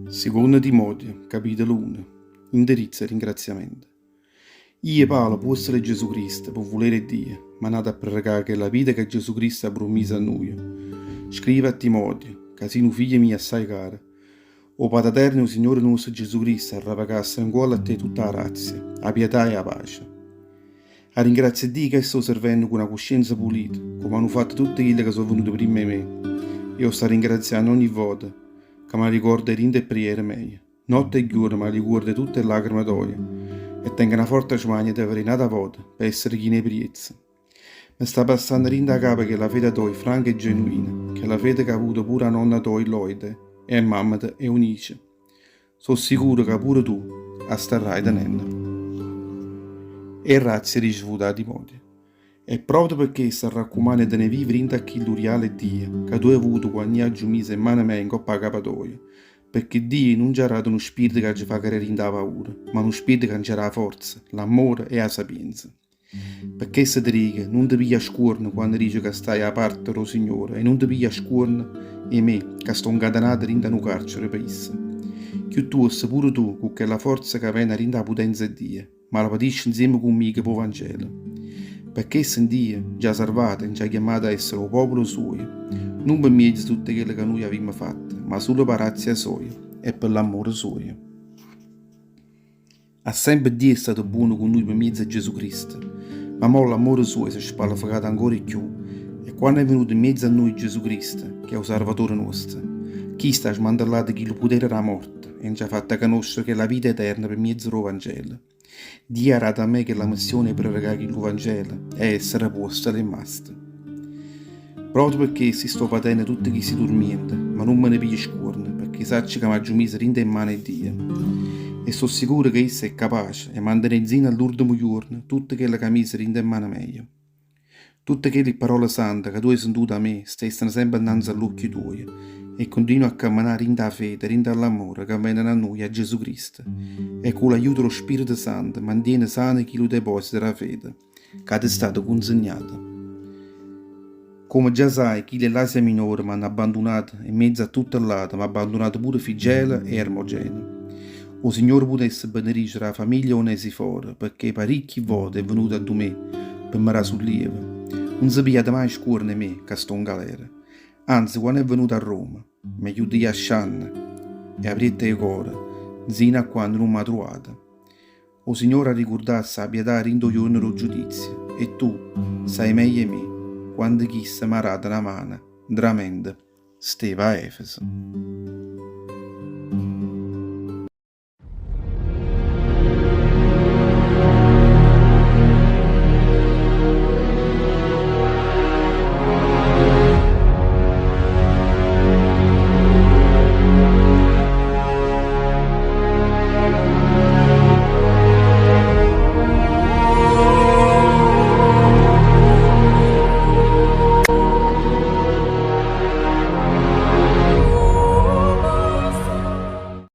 Siconno Timoteo, capitolo uno, Indirizzo e ringraziamento. Io, Paolo, apuostolo 'e Gesù Cristo, p' 'o vulere 'e Dio, mannato a prerecà chella vita ca Gesù Cristo ha prummiso a nuje. Scrivo a Timoteo, ca si' nu figlio mio assaje caro. O Pataterno e 'o Signore nuosto Gesù Cristo arrevacassero 'ncuollo a te tutta 'a grazia, 'a pietà e 'a pace. A ringrazio Dio ca sto servenno cu na cuscienza pulita, comme hanno fatto tutte chille ca so' venute primma 'e me, e 'o sto ringrazianno ogni vota ca m'arricordo 'e dint' 'e preghiere meje. Notte e ghiuorno m'arricuordo 'e tutte 'e lacreme toje e tengo na forte smania 'e te vedé n'ata vota pe essere chino 'e priezza. Me sta passanno dint' 'a capa chella fede toja franca e genuina, chella fede c'ha avuto pure 'a nonna toja Loide e mammeta Eunice. So' sicuro ca pure tu 'a starrai tenenno. E razzie ricevute 'a Timoteo. E proprio pe chesto arraccumanno 'e te ne vive dint' a chillu rialo 'e Dio ca tu hê avuto quanno io aggio miso 'e mmane meje 'ncopp' 'a capa toja, pecché Dio nun nce ha dato nu spirito ca ce fa cadé dint' 'a paura, ma nu spirito ca nce dà 'a forza, l'ammore e 'a sapienza. Pe chesto te dico, nun te piglia scuorno quanno dice ca staje 'a parte d' 'o Signore e nun te piglia scuorno 'e me ca sto 'ncatenato dint' a nu carcere pe isso. Chiuttuosto pure tu, cu chella forza ca vene 'a dint' 'a putenza 'e Dio, malapatisce 'nzieme cu mmico p' 'o Vangelo. Pe chesto Dio nce ha sarvato e nce ha chiammato a essere 'o popolo suojo, nun pe miezo 'e tutto chello ca nuje avimmo fatto, ma sulo p' 'a grazia soja e pe l'ammore suojo. A sempe Dio è stato buono cu nuje pe miezo 'e Gesù Cristo, ma mo l'ammore suojo s'è spalefecato ancora 'e cchiù, e quanno è venuto 'mmiezzo a nuje Gesù Cristo, ch'è 'o Sarvatore nuosto, chisto ha smantellato chillu putere d' 'a morte e nce ha fatto canoscere chella vita eterna pe miezo d' 'o Vangelo. Dio ha dato a me chella missione 'e prerecà chillu Vangelo e essere apuostolo e masto. Proprio pe chesto i' sto patenno tutte chisti turmiente, ma nun me ne piglio scuorno, pecché saccio ca m'aggio miso dint' 'e mmane 'e Dio. E so' sicuro ca isso è capace 'e mantenè nzino a ll'urdemo juorno tutto chello c'ha miso dint' 'e mmane meje. Tutte chelli pparole sante ca tu hê sentuto 'a me stessero sempe 'nnanze a ll'uocchie tuoje e continua a cammenà dint' 'a fede, dint' 'a ll'ammore ca veneno 'a nuje 'a Gesù Cristo e cu l'aiuto d' 'o Spirito Santo mantiene sano chillu deposito d' 'a fede ca t'è stato cunzignato. Comme già sai, chille 'e l'Asia Minore m'hanno abbandunato e 'mmiezzo a tutte ll'ate m'ha abbandunato pure Figelo e Ermogene. O Signore putesse benedicere 'a famiglia 'e Onesiforo, pecché paricchi vote è venuto addu me pe me dà sullievo. Nun se pigliato maje scuorno 'e me ca sto 'ngalera. Anze, quanno è venuto a Roma, m'è juto ascianno e apriette 'e core, 'nzino a quanno nun m'ha truvato. O Signore arricurdasse 'a pietà dint' 'o juorno d' 'o giudizio, e tu saje meglio 'e me quanto chisto m'ha dato na mano 'ntramente steva a Efeso.